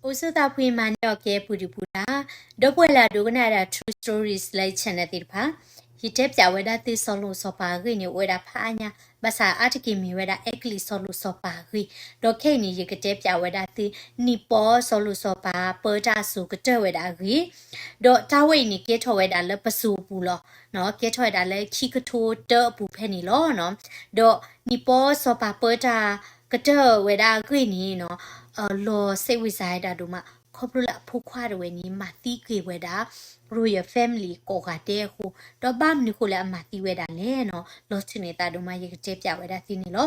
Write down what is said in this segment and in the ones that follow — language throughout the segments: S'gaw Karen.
အိၣ်ဆူၣ်သးဖှံမၤန့ၢ်အီၤကဲပူၤဒုၣ်ပူၤဒါ, ဒီပုၢ်ဝဲၢ်လၢအဒိကနၣ်ဝဲဒၣ် True Stories လၢယ channel သ့ၣ်တဖၣ်, ယတဲပၠးဝဲဒၣ်သုစီၤလိၣ်စီၤပၤအဂ့ၢ်န့ၣ် အိၣ်ဝဲဒၣ်ဖးအါညါ, ဘၣ်ဆၣ်အါတက့ၢ်မ့ၢ်ဝဲဒၣ်အဲကလံးစီၤလိၣ်စီၤပၤအဂ့ၢ်, ဒီးခဲအံၤန့ၣ် ယကတဲပၠးဝဲဒၣ်သု နံၣ်ပီစီၤလိၣ်စီၤပၤပၢတၢ်အစိၤကတၢၢ်ဝဲဒၣ်အဂ့ၢ်, ဒီးတၢ်ဝဲအံၤန့ၣ်ကဲထီၣ်ဝဲဒၣ်လၢပစိၤအပူၤလီၤ. ကဲထီၣ်ဝဲဒၣ်လၢခံကထိတၢအပူၤဖဲန့ၣ်လီၤ. ဒီးနံၣ်ပီစီၤပၤပၢတၢ်ကတၢၢ်ဝဲဒၣ်အဂ့ၢ်န့ၣ် လီၤစ့ဝံစးဝဲဒၣ်ဒိၣ်မး, ခီဖျိလၢအဖိခွါတဝဲန့ၣ် မၤသံကွံာ်ဝဲဒၣ် royal family ကိးဂၤဒဲးအဃိ, ဒီးဘၣ်မနုၤဃိလၢအမၤသံဝဲဒၣ်လဲၣ်နီၤ, လီၤဆူၣ်န့ၢ်သးဒိၣ်မး ယကတဲပၠးဝဲဒၣ်သုန့ၣ်လီၤ.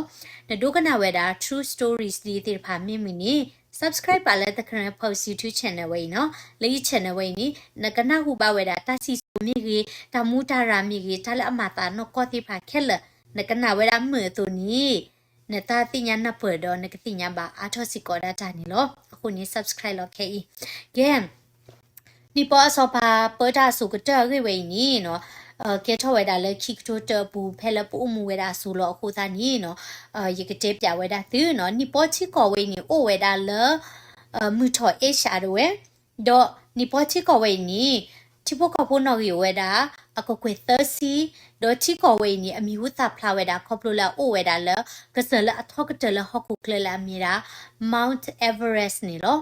နဒိကနၣ်ဝဲဒၣ် True Stories လံသ့ၣ်တဖၣ်မ့ၢ်မုာ်န့ၣ် subscribe ပာ်လၢ The Karen Post YouTube channel ဝဲအံၤနီၤ, လၢယ channel ဝဲအံၤန့ၣ် နကနၢ်ဟူဘၣ်ဝဲဒၣ် တၢ်စံၣ်စိၤမ့ၢ်ဂ့ၤ, တၢ်မူတၢ်ရၤမ့ၢ်ဂ့ၤ, တၢ်လၢအမၤသးနီၢ်ကီၢ်သ့ၣ်တဖၣ်ခဲလၢာ်, နကနၣ်ဝဲဒၣ်မုာ်အသိးန့ၣ် နတၢ်သ့ၣ်ညါနၢ်ပၢၢ်ဒီးနကသ့ၣ်ညါဘၣ်အါထီၣ်စ့ၢ်ကီးဒၣ်တၢ်န့ၣ်လီၤ. အဃိန့ၣ် subscribe လီၤခဲအံၤ. ကဲ, နံၣ်ပီစီၤပၤပၢတၢ်အစိၤကတၢၢ်အဂ့ၢ်ဝဲအံၤန့ၣ်နီၤ, ကဲထီၣ်ဝဲဒၣ်လၢခံကထိတၢအပူၤဖဲလၢပအိၣ်မူဝဲဒၣ်အစိၤလီၤအဃိသတးန့ၣ်နီၤ, ယကတဲပၠးဝဲဒၣ်သုနီၤ, နံၣ်ပီထံကီၢ်ဝဲအံၤန့ၣ် အိၣ်ဝဲဒၣ်လၢ မုၢ်ထီၣ်အ့ရှၢတဝဲ, ဒီးနံၣ်ပီထံကီၢ်ဝဲအံၤန့ၣ် ထံဖိကီၢ်ဖိနီၣ်ဂံၢ်အိၣ်ဝဲဒၣ် အကကွဲၢ်သၢဆံ, ဒီးထံကီၢ်ဝဲအံၤန့ၣ် အမံၤဟူသၣ်ဖျါဝဲဒၣ် ခီဖျိလၢအအိၣ်ဝဲဒၣ်လၢ ကစၢၢ်လၢအထီကတၢၢ်လၢဟီၣ်ခိၣ်ချၢလၢအမ့ၢ်ဒၣ် Mount Everest န့ၣ်လီၤ.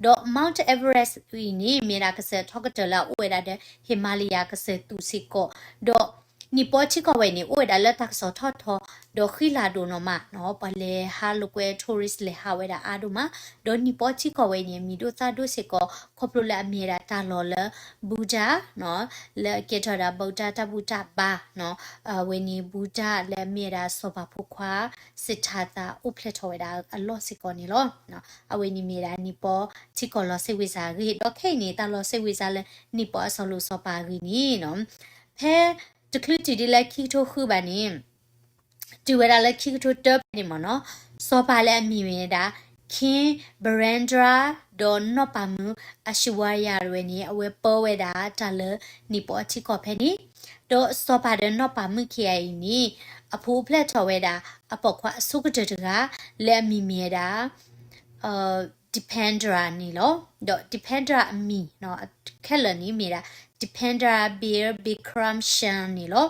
ဒီး Mount Everest အံၤန့ၣ် မ့ၢ်ဒၣ်ကစၢၢ်ထီကတၢၢ်လၢအအိၣ်ဝဲဒၣ်ဒီး Himalaya ကစၢၢ်သူးစ့ၢ်ကီး, ဒီးနံၣ်ပီထံကီၢ်ဝဲအံၤန့ၣ် အိၣ်ဝဲဒၣ်လၢတၢ်ကစီၣ်ထီၣ်ထီ, ဒီးဃံလၤဒိၣ်နီၢ်မးနီၤ, ပှၤလဲၤဟးလိာ်ကွဲ tourist လဲၤဟးဝဲဒၣ်အါဒိၣ်မး, ဒီးနံၣ်ပီထံကီၢ်ဝဲအံၤန့ၣ် အမံၤဒိၣ်သၣ်ဒိၣ်စ့ၢ်ကီး ခီဖျိလၢအမ့ၢ်ဝဲဒၣ်တၢ်လီၢ်လၢ Buddha နီၤ, လၢအကဲထီၣ်ဝဲဒၣ် ဗုဒ္ဓ တၢ်ဘူၣ်တၢ်ဘါနီၤ, အဝဲန့ၣ် Buddha လၢအမ့ၢ်ဝဲဒၣ်စီၤပၤဖိခွါ Siddhartha အိၣ်ဖျဲၣ်ထီၣ်ဝဲဒၣ်အလီၢ်စ့ၢ်ကီးန့ၣ်လီၤ. အဝဲန့ၣ်မ့ၢ်ဒၣ်နံၣ်ပီထံကီၢ်လီၤစ့ဝံစးအဂ့ၢ်, ဒီးခဲအံၤန့ၣ် တၢ်လီၤစ့ဝံစးလၢနံၣ်ပီအစီၤလိၣ်စီၤပၤအဂ့ၢ်န့ၣ်နီၤ, ဖဲတချုးတုၤဒ်လၢခံကထိဃုဘၣ်န့ၣ် တုၤဝဲဒၣ်လၢခံကထိတၢဖဲန့ၣ်မ့ၢ်နီၤ, စီၤပၤလၢအမံၤမ့ၢ်ဝဲဒၣ် King Birendra ဒီးနီၢ်ပၤမုၣ် Aishwarya တဝဲန့ၣ် အဝဲပၢဝဲဒၣ်တၢ်လၢနံၣ်ပီထံကီၢ်ဖဲန့ၣ်, ဒီးစီၤပၤဒီးနီၢ်ပၤမုၣ်ခံဂၤအံၤန့ၣ် အဖိအိၣ်ဖျဲၣ်ထီၣ်ဝဲဒၣ် အပိာ်ခွါအဆိကတၢၢ်တဂၤ လၢအမံၤမ့ၢ်ဝဲဒၣ် Dipendra န့ၣ်လီၤ. ဒီး Dipendra အမံၤ ခဲလၢာ်န့ၣ်မ့ၢ်ဒၣ် Dipendra Bir Bikram Singh န့ၣ်လီၤ.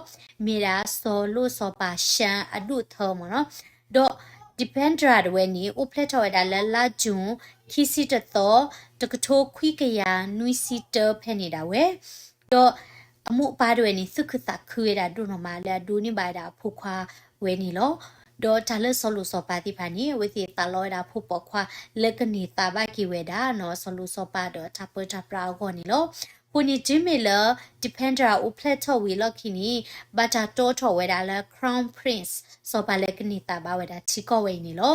မ့ၢ်ဒၣ်စီၤလိၣ်စီၤပၤ Singh အဒိၣ်ထီမ့ၢ်နီၤ. ဒီး Dipendra တဝဲန့ၣ် အိၣ်ဖျဲၣ်ထီၣ်ဝဲဒၣ်လၢလါယူၤ ခံဆံတသီ တကထိခွံကယၤနွံဆံတၢဖဲန့ၣ်ဒၣ်ဝဲ ဒီးအမိၢ်အပၢ်တဝဲန့ၣ် သူၣ်ခုသးခုဝဲဒၣ်ဒိၣ်နီၢ်မးလၢအဒိးန့ၢ်ဘၣ်ဝဲဒၣ်အဖိခွါဝဲန့ၣ်လီၤ. ဒီးတၢ်လၢစီၤလိၣ်စီၤပၤသ့ၣ်တဖၣ်န့ၣ် အဝဲသ့ၣ်သးလီဝဲဒၣ်အဖိပိာ်ခွါလၢကန့ၢ်သးဘၣ်က့ၤဝဲဒၣ်နီၤ စီၤလိၣ်စီၤပၤဒီးတၢ်ပၢတၢ်ပြးအဂီၢ်န့ၣ်လီၤ. အဃိန့ၣ် တုၤမ့ၢ်လၢ Dipendra အိၣ်ဖျဲၣ်ထီၣ်ဝံၤအလီၢ်ခံန့ၣ် ဘၣ်တၢ်တိာ်ထီၣ်ဝဲဒၣ်လၢ Crown Prince စီၤပၤလၢကန့ၢ်သးဘၣ်ဝဲဒၣ်ထံကီၢ်ဝဲအံၤန့ၣ်လီၤ.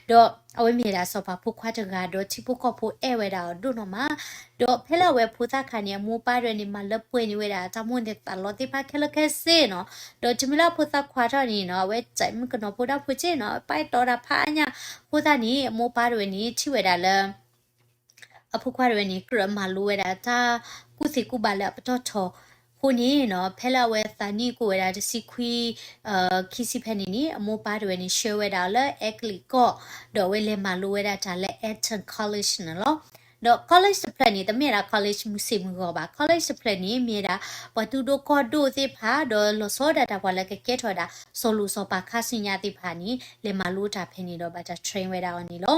ဒီးအဝဲမ့ၢ်ဝဲဒၣ်စီၤပၤဖိခွါတဂၤ ဒီးထံဖိကီၢ်ဖိအဲၣ်ဝဲဒၣ်အီၤဒိၣ်နီၢ်မး ဒီးဖဲလၢအဝဲဖိသၣ်ခါန့ၣ် အမိၢ်ပၢ်တဝဲန့ၣ် မၤလၢပှဲၤန့ၢ်ဝဲဒၣ်တၢ်မိၣ်န့ၢ်သးလီသ့ၣ်တဖၣ်ခဲလၢာ်ခဲဆ့နီၤ. ဒီးတုၤမ့ၢ်လၢအဖိသၣ်ခွါထီၣ်န့ၣ်နီၤ အဝဲစံးမုၣ်ကနီၤဖိတၢ်ဖိက့နီၤ ပာ်အဲၣ်တီတၢ်ဖးအါညါအဃိသတးန့ၣ် အမိၢ်ပၢ်တဝဲန့ၣ် ထံၣ်ဝဲဒၣ်လၢ အဖိခွါတဝဲန့ၣ် ကြၢးမၤလိဝဲဒၣ်တၢ်ကူၣ်သ့ကူၣ်ဘၣ်လၢအပတီၢ်ထီ အဃိန့ၣ်နီၤ ဖဲလၢအဝဲသးနံၣ်အိၣ်ဝဲဒၣ်တဆံခွံ ခံဆံဖဲန့ၣ်န့ၣ် အမိၢ်ပၢ်တဝဲန့ၣ် ဆှၢဝဲဒၣ်အီၤလၢအဲကလံးကီၢ် ဒီးအဝဲလဲၤမၤလိဝဲဒၣ်တၢ်လၢ Eton College န့ၣ်လီၤ. ဒီး college တဖျၢၣ်န့ၣ် တမ့ၢ်ဒၣ် college မုၢ်ဆ့ၣ်မုၢ်ဂီၤဘၣ်. college တဖျၢၣ်န့ၣ် မ့ၢ်ဒၣ် ပှၤသူဒိၣ်ကီၢ်ဒိၣ်သ့ၣ်တဖၣ် ဒီးလီၤဆီဒၣ်တၢ်ပှၤလၢကကဲထီၣ်ဝဲဒၣ် စီၤလိၣ်စီၤပၤခါဆူညါသ့ၣ်တဖၣ်န့ၣ် လဲၤမၤလိတၢ်ဖဲန့ၣ်ဒီးဘၣ်တၢ် train ဝဲဒၣ်အီၤန့ၣ်လီၤ.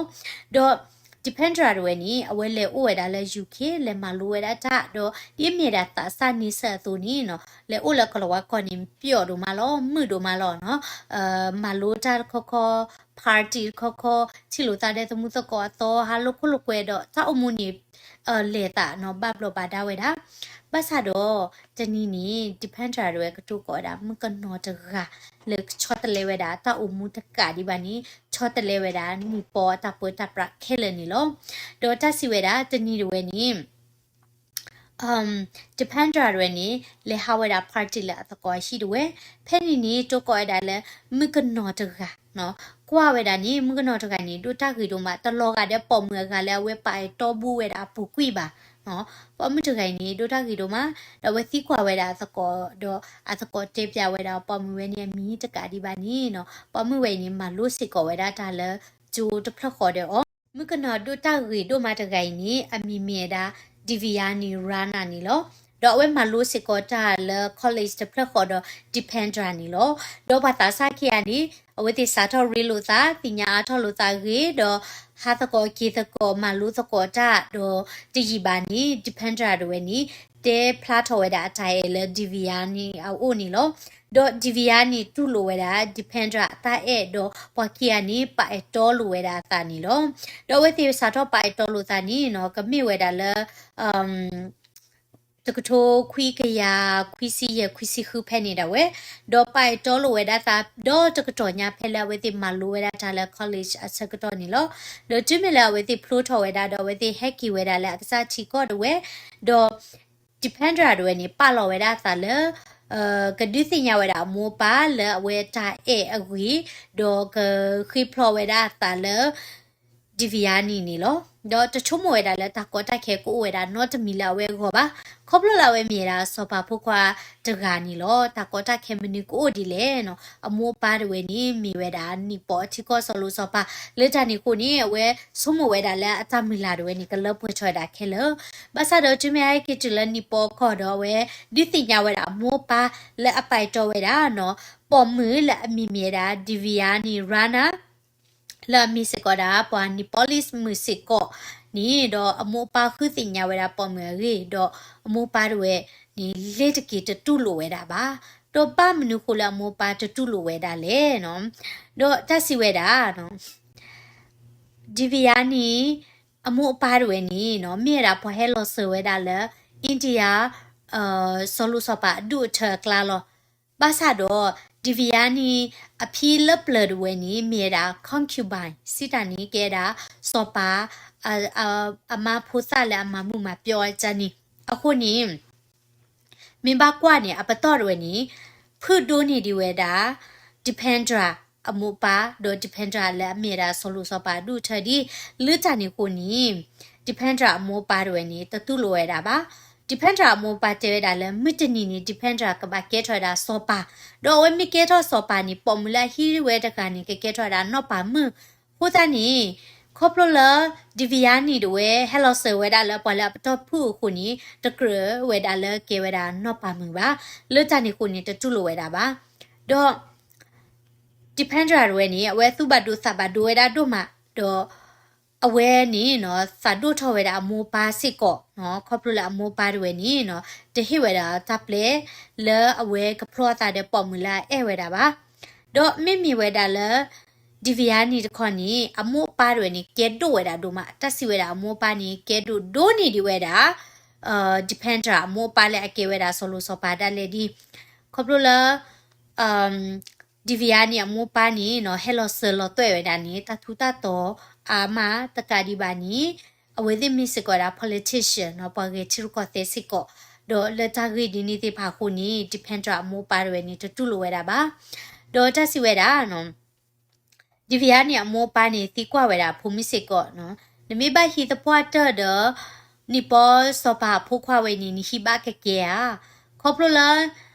ဒီး Dipendra တဝဲန့ၣ် အဝဲလဲၤအိၣ်ဝဲဒၣ်လၢ UK လဲၤမၤလိဝဲဒၣ်တၢ် ဒီးဒ်အမ့ၢ်ဒၣ်သးစၢ်န့ဆၢၣ်အသိးန့ၣ်နီၤ လဲၤအိၣ်လၢကလၤဝါကီၢ်န့ၣ် ပျီၣ်ဒိၣ်မးလီၤ မုာ်ဒိၣ်မးလီၤနီၤ မၤလိတၢ်တခီခီ party တခီခီ ထံၣ်လိာ်သးဒီးသမူသကိးအသီ ဟးလိာ်ခိၣ်လိာ်ကွဲဒီး တၢ်အိၣ်မူန့ၣ် လဲၤသးနီၤ ဘၣ်ဘျီးဘၣ်ဒါဝဲဒၣ်. ဘၣ်ဆၣ်ဒီး တနံၤန့ၣ် Dipendra တဝဲကတိၤကိးဝဲဒၣ် မုၣ်ကနီၤတဂၤ လၢကဆီတလဲဝဲဒၣ် တၢ်အိၣ်မူတကးဒံးဘၣ်န့ၣ် ဆီတလဲဝဲဒၣ် နံၣ်ပီအတၢ်ပၢတၢ်ပြးခဲလၢာ်န့ၣ်လီၤ. ဒီးတၢ်စံးဝဲဒၣ် တနံၤတဝဲန့ၣ် Dipendra တဝဲန့ၣ် လဲၤဟးဝဲဒၣ် party လၢအသကိးအဟံၣ်တဝဲ, ဖဲန့ၣ်န့ၣ် တိၤကိးဝဲဒၣ်လၢ မုၣ်ကနီၤတဂၤ ကွၢ်ဝဲဒၣ်န့ၣ် မုၣ်ကနီၤတဂၤန့ၣ် ဒိၣ်တၢ်ဂ့ၤဒိၣ်မး တလီၤဂာ်ဒီးပိာ်မုၣ်အဂၤလၢအဝဲပာ်အဲၣ်တီဘူဝဲဒၣ်အပူၤကွံာ်ဘၣ်. ပိာ်မုၣ်တဂၤအံၤန့ၣ် ဒိၣ်တၢ်ဂ့ၤဒိၣ်မး ဒီးအဝဲသံကွၢ်ဝဲဒၣ်အသကိး ဒီးအသကိးတဲပၠးဝဲဒၣ် ပိာ်မုၣ်ဝဲန့ၣ်အမံၤတကးဒံးဘၣ်န့ၣ်နီၤ ပိာ်မုၣ်ဝဲအံၤန့ၣ် မၤလိစ့ၢ်ကီးဝဲဒၣ်တၢ်လၢကၠိတဖျၢၣ်ဃီဒီးအီၤ မုၣ်ကနီၤဒိၣ်တၢ်ဂ့ၤဒိၣ်မးတဂၤအံၤန့ၣ် အမံၤမ့ၢ်ဝဲဒၣ် Devyani Rana န့ၣ်လီၤ. ဒီးအဝဲမၤလိစ့ၢ်ကီးတၢ်လၢ college တဖျၢၣ်ဃီဒီး Dipendra န့ၣ်လီၤ. ဒီးပှၤသးစၢ်ခံဂၤန့ၣ် အဝဲသ့ၣ်စးထီၣ်ရ့လိာ်သး သ့ၣ်ညါအါထီၣ်လိာ်သးဂ့ၤ ဒီးဟးသကိးက့ၤသကိးမၤလိသကိးတၢ် ဒီးတယံာ်ဘၣ်န့ၣ် Dipendra တဝဲန့ၣ် တဲဖျါထီၣ်ဝဲဒၣ်အတၢ်အဲၣ်လၢ Devyani အအိၣ်န့ၣ်လီၤ. ဒီး Devyani တူၢ်လိာ်ဝဲဒၣ် Dipendra အတၢ်အဲၣ် ဒီးပှၤခံဂၤန့ၣ် ပာ်အဲၣ်တီလိာ်ဝဲဒၣ်အသးန့ၣ်လီၤ. ဒီးအဝဲသ့ၣ်စးထီၣ်ပာ်အဲၣ်တီလိာ်သးန့ၣ်နီၤ ကမ့ၢ်ဝဲဒၣ်လၢ တကထိခွံကယၤခွံဆံယဲၢ်ခွံဆံဃုဖဲန့ၣ်ဒၣ်ဝဲ, ဒီးပာ်အဲၣ်တီလိာ်ဝဲဒၣ်သး ဒီးတကတီၢ်ညါဖဲလၢအဝဲသ့ၣ်မၤလိဝဲဒၣ်တၢ်လၢ college အဆၢကတီၢ်န့ၣ်လီၤ. ဒီးတုၤမ့ၢ်လၢအဝဲသ့ၣ်ဖျိထီၣ်ဝဲဒၣ် ဒီးအဝဲသ့ၣ်ဟဲက့ၤဝဲဒၣ်လၢအကစၢ်ထံကီၢ်ဒၣ်ဝဲ, ဒီး Dipendra ဒၣ်ဝဲန့ၣ် ပာ်လီၤဝဲဒၣ်အသးလၢ ကဒုးသ့ၣ်ညါဝဲဒၣ်အမိၢ်အပၢ်လၢအဝဲတၢ်အဲၣ်အဂ့ၢ်, ဒီးကဃ့ဖျိးဝဲဒၣ်အသးလၢ Devyani န့ၣ်လီၤ. ဒီးတဆိကမိၣ်ဝဲဒၣ်လၢတၢ်ကီတၢ်ခဲကအိၣ်ဝဲဒၣ်နီတမံၤလၢအဝဲအဂီၢ်ဘၣ်. ခီဖျိလၢအဝဲမ့ၢ်ဝဲဒၣ်စီၤပၤဖိခွါတဂၤန့ၣ်လီၤ. တၢ်ကီတၢ်ခဲမနုၤကအိၣ်ဒ်လဲၣ်နီၤ, အမိၢ်အပၢ်ဒၣ်ဝဲန့ၣ် မ့ၢ်ဝဲဒၣ်နံၣ်ပီအထံကီၢ်စီၤလိၤစီၤပၤ, လၢတၢ်န့ၣ်အဃိန့ၣ် အဝဲဆိကမိၣ်ဝဲဒၣ်လၢအတၢ်မုၢ်လၢ်ဒၣ်ဝဲန့ၣ် ကလၢပှဲၤထီၣ်ဝဲဒၣ်ခဲလၢာ်. ဘၣ်ဆၣ်ဒီးတုၤမ့ၢ်ဟဲက့ၤတုၤလၢနံၣ်ပီအခီၣ်ဒီး အဝဲဒုးသ့ၣ်ညါဝဲဒၣ်အမိၢ်အပၢ်လၢအပာ်အဲၣ်တီဝဲဒၣ်နီၤ, ပိာ်မုၣ်လၢအမံၤမ့ၢ်ဝဲဒၣ် Devyani Rana လၢအမ့ၢ်စ့ၢ်ကီးဒၣ် ပှၤ Nepalese မုၣ်စ့ၢ်ကီးန့ၣ်, ဒီးအမိၢ်အပၢ်ဃုသ့ၣ်ညါဝဲဒၣ်ပိာ်မုၣ်အဂ့ၢ်, ဒီးအမိၢ်အပၢ်ဒၣ်ဝဲန့ၣ် လ့ၤတက့ၤတတူၢ်လိာ်ဝဲဒၣ်ဘၣ်. ဒီးဘၣ်မနုၤဃိလၢအမိၢ်အပၢ်တတူၢ်လိာ်ဝဲဒၣ်လဲၣ်နီၤ, ဒီးတၢ်စံးဝဲဒၣ် Devyani အမိၢ်အပၢ်ဒၣ်ဝဲန့ၣ်နီၤ, မ့ၢ်ဝဲဒၣ်ပှၤဟဲလီၤစၢၤဝဲဒၣ်လၢ India စီၤလိၤစီၤပၤအဒူၣ်အထၢအကျါလီၤ. ဘၣ်ဆၣ်ဒီး Devyani အဖံလၢပျၢၤဒၣ်ဝဲန့ၣ် မ့ၢ်ဝဲဒၣ် concubine စံးတၢ်န့ၣ် ကဲဒၣ် စီၤပၤ အမါဖိသၣ်လၢအမၤမုာ်မၤပျီအတၢ်န့ၣ်. အဃိန့ၣ် မ့ၢ်ဘၣ်ကွၢ်န့ၣ် အပတီၢ်ဒၣ်ဝဲန့ၣ် ဖုၣ်ဒိၣ်န့ၢ်ဒံးဝဲဒၣ် Dipendra အမိၢ်အပၢ်, ဒီး Dipendra လၢအမ့ၢ်ဝဲဒၣ်စီၤလိၤစီၤပၤအဒူၣ်အထၢဒ် လၢတၢ်န့ၣ်အဃိန့ၣ် Dipendra အမိၢ်အပၢ်ဒၣ်ဝဲန့ၣ် တတူၢ်လိာ်ဝဲဒၣ်ဘၣ်. Dipendra အမိၢ်အပၢ်တဲဝဲဒၣ်လၢ မုၢ်တနံၤန့ၣ် Dipendra ကဘၣ်ကဲထီၣ်ဝဲဒၣ်စီၤပၤ, ဒီးအဝဲမ့ၢ်ကဲထီၣ်စီၤပၤန့ၣ် ပိာ်မုၣ်လၢအဟံးဝဲတဂၤန့ၣ် ကကဲထီၣ်ဝဲဒၣ်နီၢ်ပၤမုၣ်. အဃိသတးန့ၣ် ခီဖျိလၢ Devyani ဒၣ်ဝဲ ဟဲလီၤစၢၤဝဲဒၣ်လၢပှၤလၢအပတီၢ်ဖုၣ်အဃိန့ၣ် တကြၢးဝဲဒၣ်လၢကဲဝဲဒၣ်နီၢ်ပၤမုၣ်ဘၣ်. လၢတၢ်န့ၣ်အဃိန့ၣ် တတူၢ်လိာ်ဝဲဒၣ်ဘၣ်. ဒီး Dipendra ဒၣ်ဝဲန့ၣ် အဝဲသူၣ်ဘၣ်ဒိသးဘၣ်ဒိဝဲဒၣ်ဒိၣ်မး, ဒီး အဝဲန့ၣ်နီၤ သးဒိၣ်ထီၣ်ဝဲဒၣ်အမိၢ်အပၢ်စ့ၢ်ကီးနီၤ, ခီဖျိလၢအမိၢ်အပၢ်ဒၣ်ဝဲန့ၣ်နီၤ တဟ့ၣ်ဝဲဒၣ်တၢ်ပျဲလၢအဝဲကဖျီအသးဒီးပိာ်မုၣ်လၢအအဲၣ်ဝဲဒၣ်ဘၣ်. ဒီးမ့မ့ၢ်ဝဲဒၣ်လၢ Devyani တခီန့ၣ် အမိၢ်အပၢ်ဒၣ်ဝဲန့ၣ် ကဲဒိၣ်ဝဲဒၣ်ဒိၣ်မး, တၢ်စံးဝဲဒၣ်အမိၢ်အပၢ်န့ၣ် ကဲဒိၣ်ဒိၣ်န့ၢ်ဒံးဝဲဒၣ် Dipendra အမိၢ်အပၢ်လၢအကဲဝဲဒၣ်စီၤလိၤစီၤပၤဒၣ်လဲာ်ဒ် ခီဖျိလၢ Devyani အမိၢ်အပၢ်န့ၣ်နီၤ ဟဲလီၤစၢၤလီၤသွဲၣ်ဝဲဒၣ်န့ၣ် တၢ်ထူးတၢ်တီၤအါမးတကးဒံးဘၣ်န့ၣ် အဝဲသ့ၣ်မ့ၢ်စ့ၢ်ကီးဒၣ် politician နီၤ ပှၤဂဲၤထံရူၢ်ကီၢ်သဲးစ့ၢ်ကီး, ဒီးလၢတၢ်ဂ့ၢ်ဒ်န့ၣ်သ့ၣ်တဖၣ်အဃိန့ၣ် Dipendra အမိၢ်အပၢ်ဒၣ်ဝဲန့ၣ် တတူၢ်လိာ်ဝဲဒၣ်ဘၣ်. ဒီးတၢ်စံးဝဲဒၣ်နီၤ Devyani အမိၢ်အပၢ်န့ၣ် သံကွၢ်ဝဲဒၣ်အဖိမုၣ်စ့ၢ်ကီးနီၤ, နမ့ၢ်ဘၣ်ဟံးသပှၢ်တၢၢ်ဒီး နံၣ်ပီစီၤပၤအဖိခွါဝဲန့ၣ် နဟံးဘၣ်ကကဲဧါ. ခီဖျိလၢ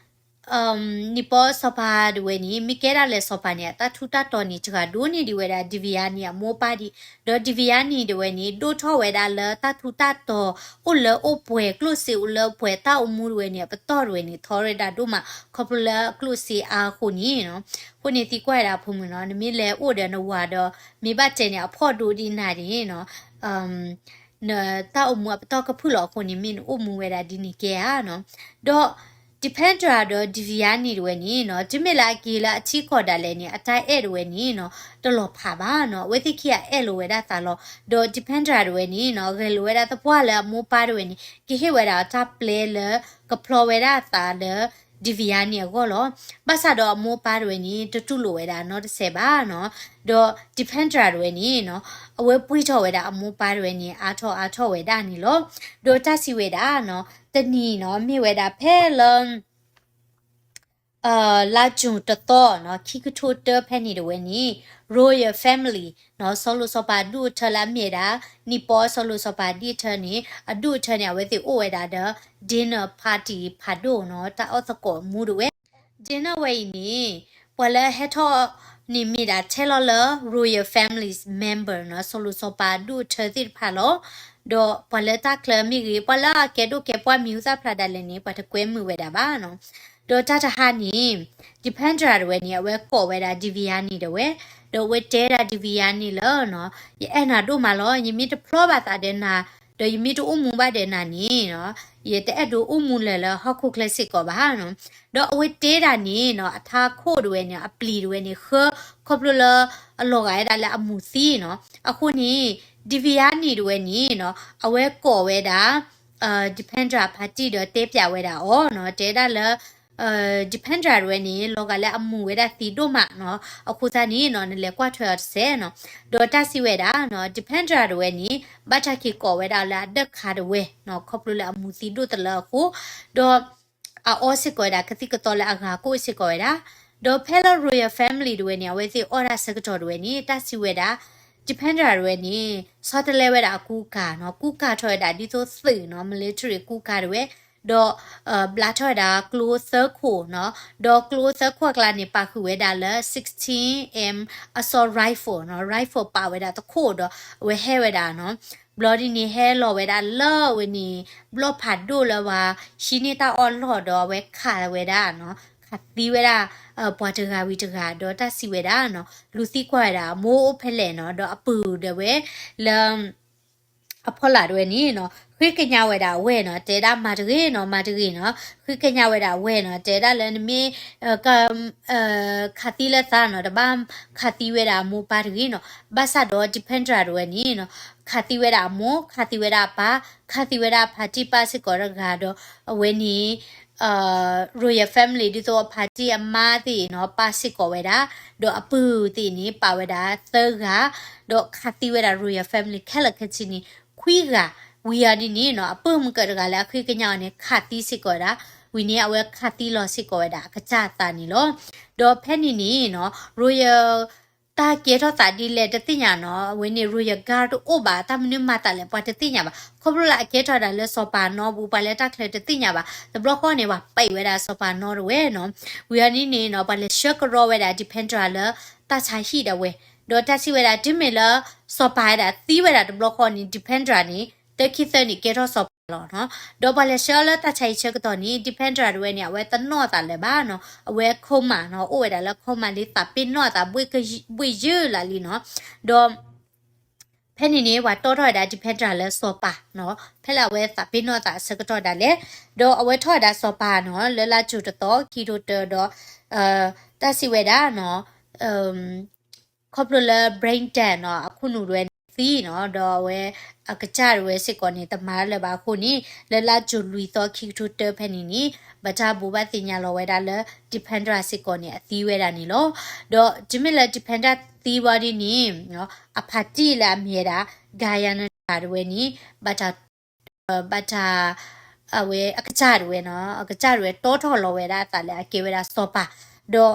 နံၣ်ပီစီၤပၤဒၣ်ဝဲန့ၣ် မ့ၢ်ကဲဒၣ်လဲာ်စီၤပၤန့ၣ် အတၢ်ထူးတၢ်တီၤန့ၣ် တဂၤဒိၣ်န့ၢ်ဒံးဝဲဒၣ် Devyani အမိၢ်အပၢ်ဒံး, ဒီး Devyani ဒၣ်ဝဲန့ၣ် ဒိၣ်ထီၣ်ဝဲဒၣ်လၢတၢ်ထူးတၢ်တီၤ အိၣ်လၢအိၣ်ပှဲၤကျိၣ်စ့ အိၣ်လၢပှဲၤတၢ်အိၣ်မူဒၣ်ဝဲန့ၣ် အပတီၢ်ဒၣ်ဝဲန့ၣ် ထီရဲၣ်ဒၣ်ဒိၣ်မး ခီဖျိလၢကျိၣ်စ့အါအဃိန့ၣ်နီၤ. အဃိန့ၣ်သံကွၢ်ဝဲဒၣ်အဖိမုၣ်နီၤ, နမ့ၢ်လဲၤအိၣ်ဒီးနဝၤဒီး မ့ၢ်ဘၣ်တဲန့ၣ် အဖှီၣ်ဒိၣ်ဒ်နၤန့ၣ်နီၤ နတၢ်အိၣ်မူအပတီၢ်ကဖုၣ်လီၤအဃိန့ၣ် မ့ၢ်နအိၣ်မူဝဲဒၣ်ဒ်န့ၣ်ကဲဧါနီၤ. ဒီး Dipendra ဒီး Devyani ဒၣ်ဝဲန့ၣ်နီၤ တုၤမ့ၢ်လၢအက့ၤလၢအထံကီၢ်ဒၣ်လဲာ်န့ၣ် အတၢ်အဲၣ်ဒၣ်ဝဲန့ၣ်နီၤ တလီၤဖးဘၣ်နီၤ, အဝဲသ့ၣ်ခံဂၤအဲၣ်လိာ်ဝဲဒၣ်သးလီၤ. ဒီး Dipendra ဒၣ်ဝဲန့ၣ်နီၤ ဂဲၤလိာ်ဝဲဒၣ်သပှၢ်လၢအမိၢ်ပၢ်ဒၣ်ဝဲန့ၣ် ကဟ့ၣ်ဝဲဒၣ်တၢ်ပျဲလၢကဖျီဝဲဒၣ်အသးလၢ Devyani အဂီၢ်လီၤ. ဘၣ်ဆၣ်ဒီးအမိၢ်အပၢ်ဒၣ်ဝဲန့ၣ် တတူၢ်လိာ်ဝဲဒၣ်နီတစဲးဘၣ်နီၤ. ဒီး Dipendra ဒၣ်ဝဲန့ၣ်နီၤ အဝဲပှံၢ်ထီၣ်ဝဲဒၣ်အမိၢ်ပၢ်ဒၣ်ဝဲန့ၣ် အါထီၣ်အါထီၣ်ဝဲဒၣ်န့ၣ်လီၤ. ဒီးတၢ်စံးဝဲဒၣ်နီၤ တနံၤနီၤ မ့ၢ်ဝဲဒၣ်ဖဲလၢ လါ June တသီနီၤ ခံကထိတၢဖဲန့ၣ်ဒၣ်ဝဲန့ၣ် Royal Family နီၤ စီၤလိၤစီၤပၤအဒူၣ်အထၢလၢအမ့ၢ်ဝဲဒၣ် နံၣ်ပီစီၤလိၤစီၤပၤဒ်အထၢန့ၣ် အဒူၣ်အထၢန့ၣ် အဝဲသ့ၣ်အိၣ်ဝဲဒၣ်ဒီး dinner party ဖးဒိၣ်နီၤ တၢ်အီၣ်သကိးမူဒၣ်ဝဲ dinner ဝဲအံၤန့ၣ် ပှၤလၢဟဲထီၣ် န့ၣ်မ့ၢ်ဒၣ်ထဲလီၤလၢ royal families member နီၤ, စီၤလိၤစီၤပၤဒိၣ်ထၢသ့ၣ်တဖၣ်လီၤ. ဒီးပှၤလၢတၢ်ချၢမ့ၢ်ဂ့ၤ, ပှၤလၢအကဲဒိၣ်ကဲပှၢ်မံၤဟူသၣ်ဖျါဒၣ်လဲာ်န့ၣ် ပှၤတကွဲမုာ်ဝဲဒၣ်ဘၣ်နီၤ. ဒီးတၢ်တဟါန့ၣ် Dipendra တဝဲန့ၣ် အဝဲကိးဝဲဒၣ် Devyani တဝဲ, ဒီးအဝဲတဲဒၣ် Devyani လၢနီၤ, ယအဲၣ်နၤဒိၣ်မးလီၤ, ယမ့ၢ်တဖျီဘၣ်သးဒီးနၤ, ဒီးယမ့ၢ်တအိၣ်မူဘၣ်ဒီးနၤန့ၣ်နီၤ, ယတအဲၣ်ဒိးအိၣ်မူလၢၤလၢဟီၣ်ခိၣ်ချၢစ့ၢ်ကီးဘၣ်နီၤ. ဒီးအဝဲတဲဒၣ်န့ၣ်နီၤ, အထးခိၣ်တဝဲန့ၣ် အပျံၤတဝဲန့ၣ် ဃၢ ခီဖျိလၢအလီၤဂာ်ဝဲဒၣ်လၢအမူၤသံနီၤ. အဃိန့ၣ် Devyani တဝဲန့ၣ်နီၤ, အဝဲကိးဝဲဒၣ် Dipendra ဖါတံၢ် ဒီးတဲပၠးဝဲဒၣ်အီၤနီၤ, တဲဒၣ်လၢ Dipendra တဝဲန့ၣ် လီၤဂာ်လၢအမူၤဝဲဒၣ်သံဒိၣ်မးနီၤ, အဃိသတးန့ၣ်နီၤ နလဲၤကွၢ်ထွဲအီၤတစဲးနီၤ. ဒီးတၢ်စံးဝဲဒၣ်နီၤ, Dipendra တဝဲန့ၣ် ဘၣ်တၢ်က့ၤကိးဝဲဒၣ်လၢအဒၢးခါတဝဲနီၤ, ခီဖျိလၢအမူၤသံဒိၣ်တလၢအဃိ, ဒီး အအီစ့ၢ်ကီးဝဲဒၣ်ကသံၣ်ကသီလၢအဂၤကိၣ်စ့ၢ်ကီးဝဲဒၣ်. ဒီးဖဲလၢ royal family တဝဲန့ၣ် အဝဲသ့ၣ်အီၣ်ဒၣ်ဆၢကတီၢ်တဝဲန့ၣ် တၢ်စံးဝဲဒၣ် Dipendra တဝဲန့ၣ် ဆီတလဲဝဲဒၣ်အကူကၤနီၤ, ကူကၤထီၣ်ဝဲဒၣ်ဒ်သိးသုးနီၤ, military ကူကၤတဝဲ, ဒီး ဘျါထီၣ်ဝဲဒၣ်ကျိသၢခိၣ်နီၤ, ဒီးကျိသၢခိၣ်အကျါန့ၣ် ပာ်ဃုာ်ဝဲဒၣ်လၢ sixteen M assault rifle နီၤ, rifle ပာ်ဝဲဒၣ်သခိၣ်ဒီး အဝဲဟဲဝဲဒၣ်နီၤ ဘျီဒ်န့ၣ် ဟဲလီၤဝဲဒၣ်လၢအဝဲန့ၣ် ဘျီၣ်ဖးဒိၣ်လၢပှၤဟံးန့ၢ်တၢ်အီၣ်လီၢ်ဒီး အဝဲခးဝဲဒၣ်နီၤ, ခးသံဝဲဒၣ် ပှၤတဂၤဝံၤတဂၤ ဒီးတၢ်စံးဝဲဒၣ်နီၤ, လူၤသံကွၢ်ဝဲဒၣ် မိၢ်အိၣ်ဖဲလဲၣ်နီၤ, ဒီးအပုၢ်ဒၣ်ဝဲလၢ အဖီလာ်တဝဲန့ၣ်နီၤ, ဃ့ကညးဝဲဒၣ်အဝဲၢ်နီၤ, တဲဒၣ်မၤတဂ့ၤနီၤ, မၤတဂ့ၤနီၤ, ဃ့ကညးဝဲဒၣ်အဝဲၢ်နီၤ, တဲဒၣ်လၢနမ့ၢ် ခးသံလၢသးနီၤ, တဘၣ်ခးသံဝဲဒၣ်အမိၢ်ပၢ်တဂ့ၤနီၤ, ဘၣ်ဆၣ်ဒီး Dipendra တဝဲန့ၣ်နီၤ, ခးသံဝဲဒၣ်အမိၢ်, ခးသံဝဲဒၣ်အပၢ်, ခးသံဝဲဒၣ်အဖါတံၢ်ပၢ်စ့ၢ်ကီးတဂၤဒီး အဝဲန့ၣ် royal family ဒ်သိးအဖါတံၢ်အမါသ့ၣ်နီၤ, ပၢ်စ့ၢ်ကီးဝဲဒၣ်, ဒီးအပုၢ်သ့ၣ်န့ၣ် ပာ်ဝဲဒၣ်သၢဂၤ, ဒီးခးသံဝဲဒၣ် royal family ခဲလၢာ်ခဲဆ့န့ၣ် ခွံဂၤ, ဝံၤအီၤဒ်န့ၣ်နီၤ, အပုၢ်မုၢ်ကၢၢ်တဂၤလၢအဃ့ကညးအီၤန့ၣ် ခးသံစ့ၢ်ကီးဝဲဒၣ်, ဝံၤန့ၣ် အဝဲခးသံလီၤစ့ၢ်ကီးဝဲဒၣ် အကစၢ်အသးန့ၣ်လီၤ. ဒီးဖဲန့ၣ်န့ၣ်နီၤ, royal တၢ်ကဲထီၣ်သးဒ်လဲၣ်တသ့ၣ်ညါနီၤ, အဝဲန့ၣ် royal guard တအိၣ်ဘၣ်, တၢ်မနုၤမၤသးလဲၣ် ပှၤတသ့ၣ်ညါဘၣ်, ခီဖျိလၢအကဲထီၣ်ဒၣ်လၢစီၤပၤနီပူၤ ပှၤလၢတၢ်ချၢတသ့ၣ်ညါဘၣ်, တဘျီဃီန့ၣ် ပှၤပဲာ်ဝဲဒၣ်စီၤပၤနီတဝဲနီၤ, ဝံၤအီၤဒ်န့ၣ်နီၤ, ပှၤလဲၤဆှၢကရီဝဲဒၣ် Dipendra လၢတၢ်ဆါဟံၣ်ဒၣ်ဝဲ, ဒီးတၢ်စံးဝဲဒၣ် တုၤမ့ၢ်လၢစီၤပၤဝဲဒၣ်သံဝဲဒၣ်တဘျီဃီန့ၣ် Dipendra န့ၣ် တခံသၢန့ၣ် ကဲထီၣ်စီၤပၤလီၤနီၤ, ဒီးပှၤလဲၤဆှၢလၢတၢ်ဆါဟံၣ်ဆၢကတီၢ်န့ၣ် Dipendra တဝဲန့ၣ် အဝဲတနီၣ်အသးလၢၤဘၣ်နီၤ, အဝဲ coma နီၤ, အိၣ်ဝဲဒၣ်လၢ coma လံသးပ့ၤနီၣ်အသး ဘှ့ၣ်ယုၢ်လၢ်လံနီၤ, ဒီး ဖဲန့ၣ်န့ၣ် ပှၤတီၣ်ထီၣ်ဝဲဒၣ် Dipendra လၢစီၤပၤနီၤ, ဖဲလၢအဝဲသးပ့ၤနီၣ်အသးအဆၢကတီၢ်ဒၣ်လဲာ်, ဒီးအဝဲထီၣ်ဝဲဒၣ်စီၤပၤနီၤ, လၢလါကၠိၤတသီ ခံကထိတၢဒီး တၢ်စံးဝဲဒၣ်နီၤ, ခီဖျိလၢ Brendan နီၤ, အခိၣ်နူာ်တဝဲန့ၣ်သံနီၤ, ဒီးအဝဲအကစၢ်တဝဲစ့ၢ်ကီးန့ၣ် တမၤလၢၤဘၣ်အဃိန့ၣ် လၢလါကၠိၤလွံၢ်သီ ခံကထိတၢဖဲန့ၣ်န့ၣ် ဘၣ်တၢ်ဘိးဘၣ်သ့ၣ်ညါလီၤဝဲဒၣ်လၢ Dipendra စ့ၢ်ကီးန့ၣ် အသံဝဲဒၣ်န့ၣ်လီၤ. ဒီးတုၤမ့ၢ်လၢ Dipendra သံဝံၤဒ်န့ၣ် အဖါတံၢ်လၢအမ့ၢ်ဝဲဒၣ် Gyanendra တဝဲန့ၣ် ဘၣ်တၢ် ဘၣ်တၢ် အဝဲအကစၢ်တဝဲနီၤ, အကစၢ်တဝဲတီထီၣ်လီၤဝဲဒၣ်အသးလၢအကဲဝဲဒၣ်စီၤပၤ, ဒီး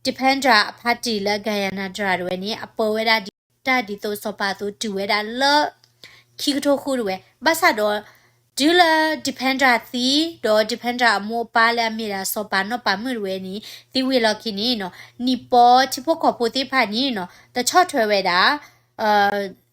Dipendra အဖါတံၢ်လၢ Gyanendra တဝဲန့ၣ် အပၢဝဲဒၣ်တၢ်ဒ်သိးစီၤပၤအသိးတုၤဝဲဒၣ်လၢ ခံကထိဃုတဝဲ, ဘၣ်ဆၣ်ဒီး တုၤလၢ Dipendra သံ, ဒီး Dipendra အမိၢ်အပၢ်လၢအမ့ၢ်ဒၣ်စီၤပၤနီၢ်ပၤမုၣ်တဝဲန့ၣ် သံဝံၤလီၢ်ခံန့ၣ်နီၤ, နံၣ်ပီထံဖိကီၢ်ဖိသ့ၣ်တဖၣ်န့ၣ်နီၤ တဆီၣ်ထွဲဝဲဒၣ်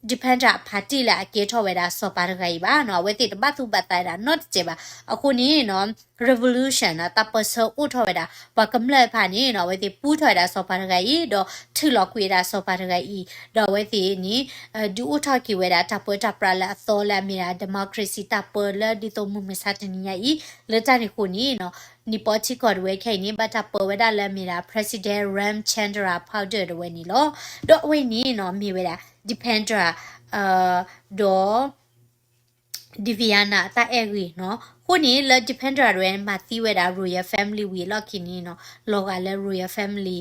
Dipendra အဖါတံၢ်လၢအကဲထီၣ်ဝဲဒၣ်စီၤပၤတဂၤအံၤဘၣ်နီၤ, အဝဲသ့ၣ်တဘၣ်သူၣ်ဘၣ်သးဝဲဒၣ်နီတစဲးဘၣ်. အဃိန့ၣ်နီၤ revolution နီၤ တၢ်ပၢဆှၢအိၣ်ထီၣ်ဝဲဒၣ် ပှၤကမျၢၢ်တဖၣ်န့ၣ်နီၤ အဝဲသ့ၣ်ပူထီၣ်ဝဲဒၣ်စီၤပၤတဂၤအံၤ ဒီးထုးလီၤကွံာ်ဝဲဒၣ်စီၤပၤတဂၤအံၤ, ဒီးအဝဲသ့ၣ်န့ၣ် ဒုးအိၣ်ထီၣ်က့ၤဝဲဒၣ်တၢ်ပၢတၢ်ပြးလၢအသီလၢအမ့ၢ်ဒၣ် democracy တၢ်ပၢလၢဒ်သိးမုၢ်မဆါတနံၤညါအံၤ, လၢတၢ်န့ၣ်အဃိန့ၣ်နီၤ နံၣ်ပီထံကီၢ်တဝဲခဲအံၤန့ၣ် ဘၣ်တၢ်ပၢဝဲဒၣ်လၢအမ့ၢ်ဒၣ် President Ramchandra Pudhar တဝဲန့ၣ်လီၤ. ဒီးအဝဲန့ၣ်နီၤ မ့ၢ်ဝဲဒၣ် Dipendra ဒီး Devyani အတၢ်အဲၣ်ဂ့ၤနီၤ. အဃိန့ၣ် လၢ Dipendra တဝဲမၤသံဝဲဒၣ် royal family ဝံၤအလီၢ်ခံန့ၣ်နီၤ လီၤဂာ်လၢ royal family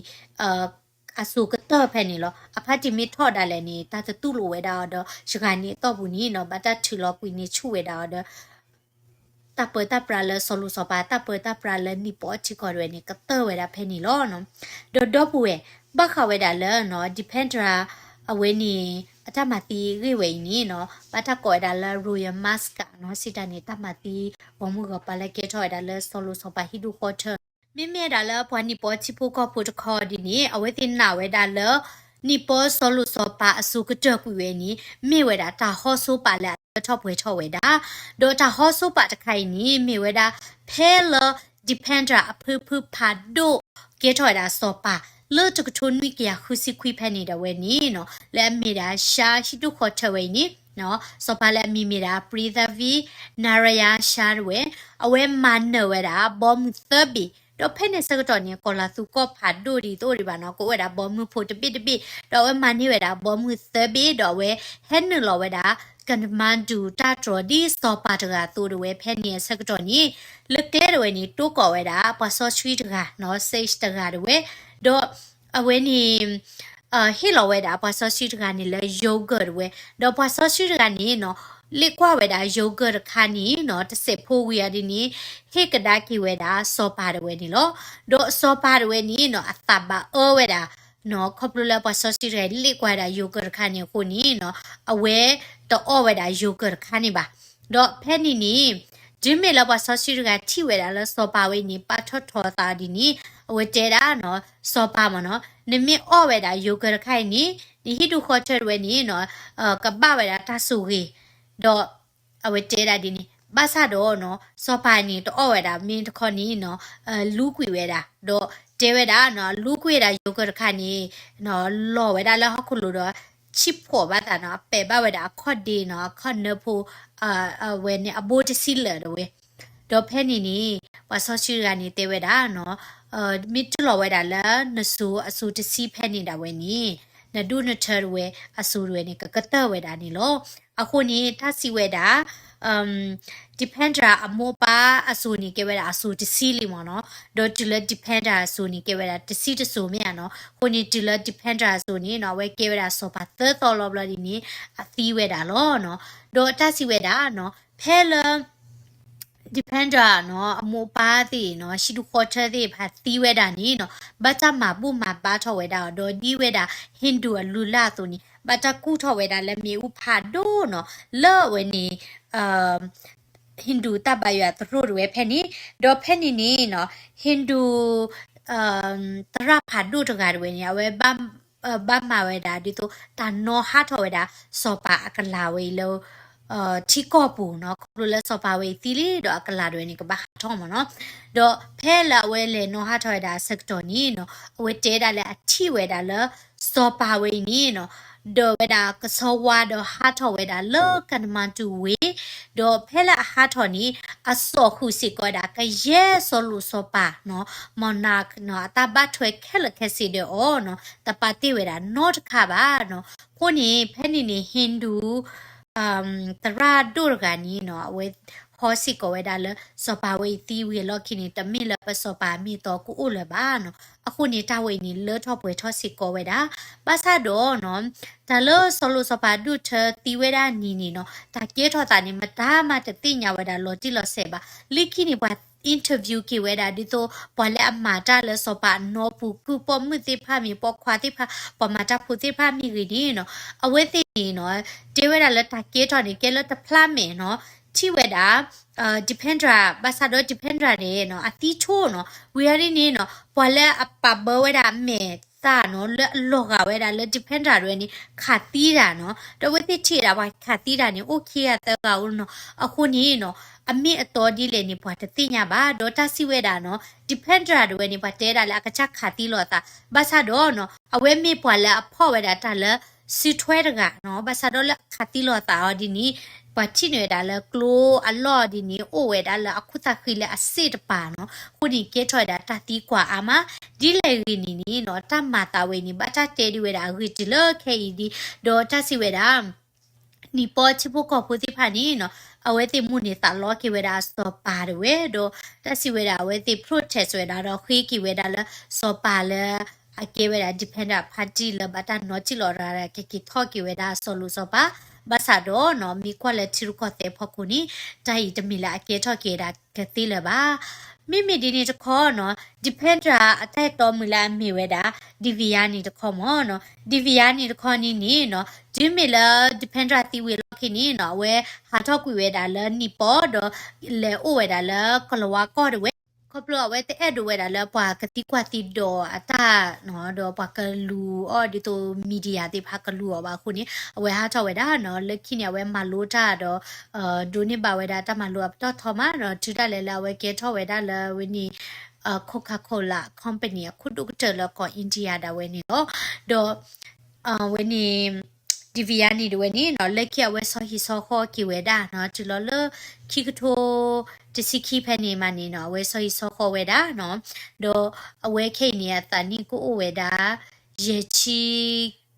အစိၤကတၢၢ်ဖဲန့ၣ်လီၤ. အဖါတံၢ်မ့ၢ်ထီၣ်ဒၣ်လဲာ်န့ၣ် တၢ်တတူၢ်လိာ်ဝဲဒၣ်အီၤဒီး ယဂၤန့ၣ်အတီၢ်ပူၤန့ၣ်နီၤ ဘၣ်တၢ်ထုးလီၤကွံာ်န့ၢ်ဆူၣ်ဝဲဒၣ်အီၤဒီး တၢ်ပၢတၢ်ပြးလၢစီၤလိၤစီၤပၤ တၢ်ပၢတၢ်ပြးလၢနံၣ်ပီထံကီၢ်တဝဲန့ၣ် ကတၢၢ်ဝဲဒၣ်ဖဲန့ၣ်လီၤ. ဒီးဒီပုၢ်ဝဲၢ် ဘၣ်ဃးဝဲဒၣ်လၢ Dipendra အဝဲန့ၣ် အတၢ်မၤသံအဂ့ၢ်ဝဲအံၤန့ၣ်နီၤ ဘၣ်တၢ်ကိးဝဲဒၣ်လၢ royal massacre နီၤ စံးတၢ်န့ၣ် တၢ်မၤသံ ဂီၤမုၢ်ဂီၤပၤလၢကဲထီၣ်ဝဲဒၣ်လၢစီၤလိၤစီၤပၤဟံၣ်ဒူၣ်ဃီထၢန့ၣ် မ့မ့ၢ်ဒၣ်လၢပှၤနံၣ်ပီထံဖိကီၢ်ဖိတခီဒ်န့ၣ် အဝဲသ့ၣ်နာ်ဝဲဒၣ်လၢ နံၣ်ပီစီၤလိၣ်စီၤပၤအစိၤကတၢၢ်ကွံာ်ဝဲန့ၣ် မ့ၢ်ဝဲဒၣ်တၢ်ဟီၣ်စိပာ်လၢအလၢထီၣ်ပှဲၤထီၣ်ဝဲဒၣ်, ဒီးတၢ်ဟီၣ်စိပာ်တခါအံၤန့ၣ် မ့ၢ်ဝဲဒၣ် ဖဲလၢ Dipendra အဖုဖုဖးဒိၣ် ကဲထီၣ်ဝဲဒၣ်စီၤပၤ လၢတကထိနွံကယၤဃုဆံခွံဖဲန့ၣ်ဒၣ်ဝဲန့ၣ်နီၤ လၢအမ့ၢ်ဒၣ် Shah ဟံၣ်ဒူၣ်ဃီထၢဝဲအံၤန့ၣ် စီၤပၤလၢအမံၤမ့ၢ်ဒၣ် Prithvi Narayan Shah တဝဲ, အဝဲမၤနၢၤဝဲဒၣ်ဘီမုၢ်သၢဘ့ၣ်, ဒီးဖဲန့ၣ်ဆၢကတီၢ်န့ၣ် ကီၤလၤသူကီၢ်ဖးဒိၣ်ဒ်သိးဒံးဘၣ်နီၤ ကအိၣ်ဝဲဒၣ်ဘီမုၢ်ဖိတဘ့ၣ်တဘ့ၣ်, ဒီးအဝဲမၤန့ၢ်ဝဲဒၣ်ဘီမုၢ်သၢဘ့ၣ် ဒီးအဝဲဟဲနုာ်လီၤဝဲဒၣ် Kathmandu တၢ်တြီၤဒ်စီၤပၤတဂၤအသိးတဝဲ ဖဲန့ၣ်အဆၢကတီၢ်န့ၣ် လၢကျဲတဝဲန့ၣ် တိကိးဝဲဒၣ် ပှၤစီဆှံတဂၤနီၤ sage တဂၤတဝဲ, ဒီး အဝဲန့ၣ် ဟ့ၣ်လီၤဝဲဒၣ်ပှၤစီဆှံတဂၤန့ၣ်လၢ yogurt တဝဲ, ဒီးပှၤစီဆှံတဂၤန့ၣ်နီၤ လ့ၣ်ကွၢ်ဝဲဒၣ် yogurt တခါန့ၣ်နီၤ တစဲးဖိဝံၤအီၤဒ်န့ၣ် ဟ့ၣ်ကဒါက့ၤဝဲဒၣ်စီၤပၤတဝဲန့ၣ်လီၤ. ဒီးစီၤပၤတဝဲန့ၣ်နီၤ အသးဘၣ်အၢဝဲဒၣ်နီၤ ခီဖျိလၢပှၤစီဆှံတဂၤလ့ၣ်ကွၢ်ဝဲဒၣ် yogurt တခါန့ၣ်အဃိန့ၣ်နီၤ အဝဲတအီၣ်ဝဲဒၣ် yogurt တခါန့ၣ်ဘၣ်. ဒီးဖဲန့ၣ်န့ၣ် တုၤမ့ၢ်လၢပှၤစီဆှံတဂၤထံၣ်ဝဲဒၣ်လၢစီၤပၤဝဲအံၤန့ၣ် ပာ်ထီၣ်ထီအသးဒ်န့ၣ် အဝဲတဲဒၣ်နီၤ စီၤပၤမ့ၢ်နီၤ နမ့ၢ်အီၣ်ဝဲဒၣ် yogurt တခါအံၤန့ၣ် နဟံၣ်ဒူၣ်ဃီထၢတဝဲန့ၣ်နီၤ ကဘၣ်ဝဲဒၣ်တၢ်ဆိၣ်ဂ့ၤ, ဒီး အဝဲတဲဒၣ်ဒ်န့ၣ် ဘၣ်ဆၣ်ဒီးနီၤ စီၤပၤန့ၣ် တအီၣ်ဝဲဒၣ်မ့ၢ်တခီန့ၣ်နီၤ လူကွံာ်ဝဲဒၣ် ဒီးတဲဝဲဒၣ်နီၤ လူကွံာ်ဝဲဒၣ် yogurt တခါန့ၣ် လီၤဝဲဒၣ်လၢဟီၣ်ခိၣ်လိၤဒီး ဆံၣ်ဖှီၣ်ဘၣ်သးနီၤ အပဲာ်ဘၣ်ဝဲဒၣ်အခီၣ်ဒ့နီၤ အခီၣ်နၢဖိ အဝဲန့ၣ်အဘိတဆံလၢာ်တဝဲ, ဒီးဖဲန့ၣ်န့ၣ် ပှၤစီဆှံတဂၤန့ၣ်တဲဝဲဒၣ်နီၤ မ့ၢ်တုၤလီၤဝဲဒၣ်လၢနစိၤအစိၤတဆံဖဲန့ၣ်ဒၣ်ဝဲန့ၣ် နဒူၣ်နထၢတဝဲအစိၤတဝဲန့ၣ် ကကတၢၢ်ဝဲဒၣ်န့ၣ်လီၤ. အဃိန့ၣ် တၢ်စံးဝဲဒၣ် Dipendra အမိၢ်ပၢ်အစိၤန့ၣ် ကဲဝဲဒၣ်အစိၤတဆံလံမ့ၢ်နီၤ, ဒီးတုၤလၢ Dipendra အစိၤန့ၣ် ကဲဝဲဒၣ်တဆံတစိၤမ့ၢ်ဧါနီၤ, အဃိန့ၣ် တုၤလၢ Dipendra အစိၤန့ၣ်နီၤ အဝဲကဲဝဲဒၣ်စီၤပၤသၢသီလီၤဘျီဒ်န့ၣ် အသံဝဲဒၣ်လီၤနီၤ. ဒီးတၢ်စံးဝဲဒၣ်နီၤ ဖဲလၢ Dipendra နီၤ အမိၢ်အပၢ်သ့ၣ်နီၤ ဟံၣ်ဒူၣ်ဃီထၢသ့ၣ်တဖၣ်သံဝဲဒၣ်န့ၣ်နီၤ ဘၣ်တၢ်မၤဘူၣ်မၤဘါထီၣ်ဝဲဒၣ်အီၤ ဒီးဒ်ဝဲဒၣ် Hindu အလုၢ်အလၢ်အသိးန့ၣ် ဘၣ်တၢ်ကူၣ်ထီၣ်ဝဲဒၣ်လၢမ့ၣ်အူဖးဒိၣ်နီၤ လၢအဝဲန့ၣ် Hindu တၢ်ဘါယွၤသရိာ်တဝဲဖဲန့ၣ်, ဒီးဖဲန့ၣ်န့ၣ်နီၤ Hindu သရၣ်ဖးဒိၣ်တဂၤတဝဲန့ၣ် အဝဲ ဘၣ်မၤဝဲဒၣ်ဒ်သိး တၢ်နီၣ်ဟးထီၣ်ဝဲဒၣ် စီၤပၤအကလၤဝဲအံၤလၢ ထံကီၢ်ပူၤနီၤ, ခီဖျိလၢစီၤပၤဝဲအံၤသံလံ ဒီးအကလၤတဝဲန့ၣ် ကဘၣ်ဟးထီၣ်မ့ၢ်နီၤ. ဒီးဖဲလၢအဝဲလဲၤနီၣ်ဟးထီၣ်ဝဲဒၣ်အဆၢကတီၢ်န့ၣ်နီၤ အဝဲတဲဒၣ်လၢအထံၣ်ဝဲဒၣ်လၢ စီၤပၤဝဲအံၤန့ၣ်နီၤ ဒီးဝဲဒၣ်ကဆီဝါဒီးဟးထီၣ်ဝဲဒၣ်လၢ Kathmandu ဝ့ၢ်, ဒီးဖဲလၢအဟးထီၣ်န့ၣ် အစိာ်ဃုာ်စ့ၢ်ကီးဝဲဒၣ်ကယဲၢ်စီၤလိၣ်စီၤပၤနီၤ monarch နီၤ အတၢ်ဘၣ်ထွဲခဲလၢာ်ခဲဆ့ဒီးအီၤနီၤ တပာ်တ့ၢ်ဝဲဒၣ်နီတခါဘၣ်နီၤ. အဃိန့ၣ် ဖဲန့ၣ်န့ၣ် Hindu သရၣ်ဒိၣ်တဂၤန့ၣ်နီၤ အဝဲဟီစ့ၢ်ကီးဝဲဒၣ်လၢ စီၤပၤဝဲအံၤသံဝံၤအလီၢ်ခံန့ၣ် တမ့ၢ်လၢပစီၤပၤအမ့ၢ်အတီကအိၣ်လၢၤဘၣ်နီၤ. အဃိန့ၣ် တၢ်ဝဲအံၤန့ၣ် လၢထီၣ်ပှဲၤထီၣ်စ့ၢ်ကီးဝဲဒၣ်. ဘၣ်ဆၣ်ဒီးနီၤ တၢ်လၢစီၤလိၣ်စီၤပၤဒိၣ်ထၢသံဝဲဒၣ်န့ၣ်န့ၣ်နီၤ တၢ်ကဲထီၣ်သးန့ၣ် မတၤမးတသ့ၣ်ညါဝဲဒၣ်လီၤတံၢ်လီၤဆဲးဘၣ်. လၢခံန့ၣ် ပှၤ interview က့ၤဝဲဒၣ် ဒ်သိး ပှၤလၢအမၤတၢ်လၢစီၤပၤအနီပူၤ ကုၢ်ပိာ်မုၣ်သ့ၣ်တဖၣ်မ့ၢ် ပိာ်ခွါသ့ၣ်တဖၣ် ပှၤမၤတၢ်ဖိသ့ၣ်တဖၣ်မ့ၢ်ဂ့ၤန့ၣ်နီၤ အဝဲသ့ၣ်န့ၣ်နီၤ တဲဝဲဒၣ်လၢတၢ်ကဲထီၣ်န့ၣ် ကဲလၢတဖျါမဲာ်နီၤ ထံၣ်ဝဲဒၣ် Dipendra ဘၣ်ဆၣ်ဒီး Dipendra န့ၣ်နီၤ အသံဆိနီၤ ဝံၤအီၤဒ်န့ၣ်နီၤ ပှၤလၢအပာ်ဘၢဝဲဒၣ်အမဲာ်သၣ်နီၤ လၢအလီၤဂာ်ဝဲဒၣ်လၢ Dipendra တဝဲန့ၣ် ခးသံတၢ်နီၤ ဒီးအဝဲသ့ၣ်ထံၣ်ဝဲဒၣ်ပှၤခးသံတၢ်န့ၣ် အိၣ်ခံဂၤသၢဂၤအိၣ်နီၤ အဃိန့ၣ်နီၤ အမ့ၢ်အတီဒ်လဲၣ်န့ၣ် ပှၤတသ့ၣ်ညါဘၣ် ဒီးတၢ်စံးဝဲဒၣ်နီၤ Dipendra တဝဲန့ၣ် ပှၤတဲဒၣ်လၢအကစၢ်ခးသံလိာ်အသး ဘၣ်ဆၣ်ဒီးနီၤ အဝဲမ့ၢ်ပှၤလၢအဖီၣ်ဝဲဒၣ်တၢ်လၢ စုထွဲတဂၤနီၤ ဘၣ်ဆၣ်ဒီးလၢအခးသံလိာ်အသးအီၤဒ်န့ၣ် ပှၤထံၣ်န့ၢ်ဝဲဒၣ်လၢကျိအလီၢ်ဒ်န့ၣ် အိၣ်ဝဲဒၣ်လၢအခူၣ်သးဃံလၢအစ့ၣ်တပၤနီၤ အဃိန့ၣ်ကဲထီၣ်ဝဲဒၣ်တၢ်သံကွၢ်အါမး ဒ်လဲၣ်ဂ့ၤန့ၣ်န့ၣ်နီၤ တၢ်မၤသးဝဲန့ၣ် ဘၣ်တၢ်တဲဒံးဝဲဒၣ်အဂ့ၢ်တုၤလၢခဲအံၤဒ် ဒီးတၢ်စံးဝဲဒၣ် နံၣ်ပီထံဖိကီၢ်ဖိသ့ၣ်တဖၣ်န့ၣ်နီၤ အဝဲသ့ၣ်မိၣ်န့ၢ်သးလီက့ၤဝဲဒၣ်အစီၤပၤတဝဲ ဒီးတၢ်စံးဝဲဒၣ်အဝဲသ့ၣ် protest ဝဲဒၣ်ဒီးဃ့က့ၤဝဲဒၣ်လၢစီၤပၤလၢ အကဲဝဲဒၣ် Dipendra Party လၢဘၣ်တၢ်နီၢ်ထံၣ်လီၤရၤ ကက့ၤထီၣ်က့ၤဝဲဒၣ်စီၤလိၣ်စီၤပၤ ဘၣ်ဆၣ်ဒီးနီၤ မ့ၢ်ကွၢ်လၢထံရူၢ်ကီၢ်သဲးဖီခိၣ်န့ၣ် တၢ်အံၤတမ့ၢ်လၢအကဲထီၣ်က့ၤဒၣ်ကသ့လၢၤဘၣ် မ့မ့ၢ်ဒ်န့ၣ်တခီနီၤ Dipendra အတၢ်အဲၣ်တီမုၣ်လၢအမ့ၢ်ဝဲဒၣ် Diviya န့ၣ်တခီမ့ၢ်နီၤ Diviya န့ၣ်တခီန့ၣ်န့ၣ်နီၤ တုၤမ့ၢ်လၢ Dipendra သံဝံၤအလီၢ်ခံန့ၣ်နီၤ အဝဲဟးထီၣ်ကွံာ်ဝဲဒၣ်လၢနံၣ်ပီဒီး လဲၤအိၣ်ဝဲဒၣ်လၢကလၤဝါကီၢ်တဝဲ ခီဖျိအဝဲတအဲၣ်ဒိးဝဲဒၣ်လၢပှၤကသံကွၢ်သံဒိးအတၢ်နီၤ, ဒီးပှၤကလူၤအီၤဒ်သိး media သ့ၣ်တဖၣ်ကလူၤအီၤဘၣ်အဃိန့ၣ် အဝဲဟးထီၣ်ဝဲဒၣ်နီၤ. လၢခံန့ၣ် အဝဲမၤလိတၢ်ဒီး ဒိးန့ၢ်ဘၣ်ဝဲဒၣ်တၢ်မၤလိအပတီၢ်ထီမးနီၤ, တုၤဒၣ်လဲာ်လၢအဝဲကဲထီၣ်ဝဲဒၣ်လၢဝဲန့ၣ် Coca-Cola company အခိၣ်ဒိၣ်ကတၢၢ်လၢကီၢ် India ဒၣ်ဝဲန့ၣ်လီၤ. ဒီး ဝဲန့ၣ် Devyani ဒၣ်ဝဲန့ၣ်နီၤ, လၢခံအဝဲဆီဟံၣ်ဆီဃီက့ၤဝဲဒၣ်နီၤ, တုၤလီၤလၢ ခံကထိ တဆံခံဖဲန့ၣ်မးန့ၣ်နီၤ, အဝဲဆီဟံၣ်ဆီဃီဝဲဒၣ်နီၤ. ဒီးအဝဲခဲအံၤန့ၣ် အသးနံၣ်ကအိၣ်ဝဲဒၣ် ယဲၢ်ဆံ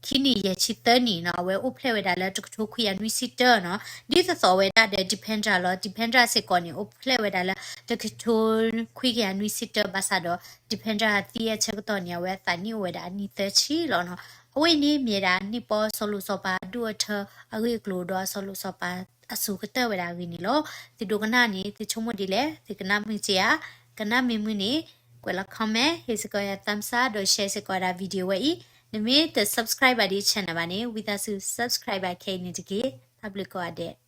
ခံနံၣ် ယဲၢ်ဆံသၢနံၣ်နီၤ, အဝဲအိၣ်ဖျဲၣ်ဝဲဒၣ်လၢတကထိခွံကယၤနွံဆံတၢနီၤ, ဒ်သိးသိးဝဲဒၣ်ဒီး Dipendra လီၤ. Dipendra စ့ၢ်ကီးန့ၣ် အိၣ်ဖျဲၣ်ဝဲဒၣ်လၢတကထိခွံကယၤနွံဆံတၢဘၣ်ဆၣ်ဒီး Dipendra သံအဆၢကတီၢ်န့ၣ် အဝဲအသးနံၣ်အိၣ်ဝဲဒၣ်အနံၣ်သၢဆံလီၤနီၤ. အဝဲန့ၣ်မ့ၢ်ဒၣ်နံၣ်ပီစီၤလိၤစီၤပၤဒိၣ်အထၢအဂ့ၢ်အကျိၤဒီးအစီၤလိၤစီၤပၤအစိၤကတၢၢ်ဝဲဒၣ်အဂ့ၢ်န့ၣ်လီၤ. သုဒိကနၣ်န့ၣ် သုဆိကမိၣ်ဒ်လဲၣ်, သုကနၣ်မုာ်က့ၤဧါ, ကနၣ်မ့ၢ်မုာ်န့ၣ် ကွဲးလီၤ comment, ဟ့ၣ်စ့ၢ်ကီးယၤ thumbs up ဒီး share စ့ၢ်ကီးဝဲဒၣ် video ဝဲအံၤ, နမ့ၢ်တ subscribe ဘၣ်ဒ် channel ဘၣ်န့ၣ် ဝံသးစူၤ subscribe ဘၣ်ခဲအံၤန့ၣ်တက့ၢ်. တၢ်ဘျုးကိးဂၤဒဲး.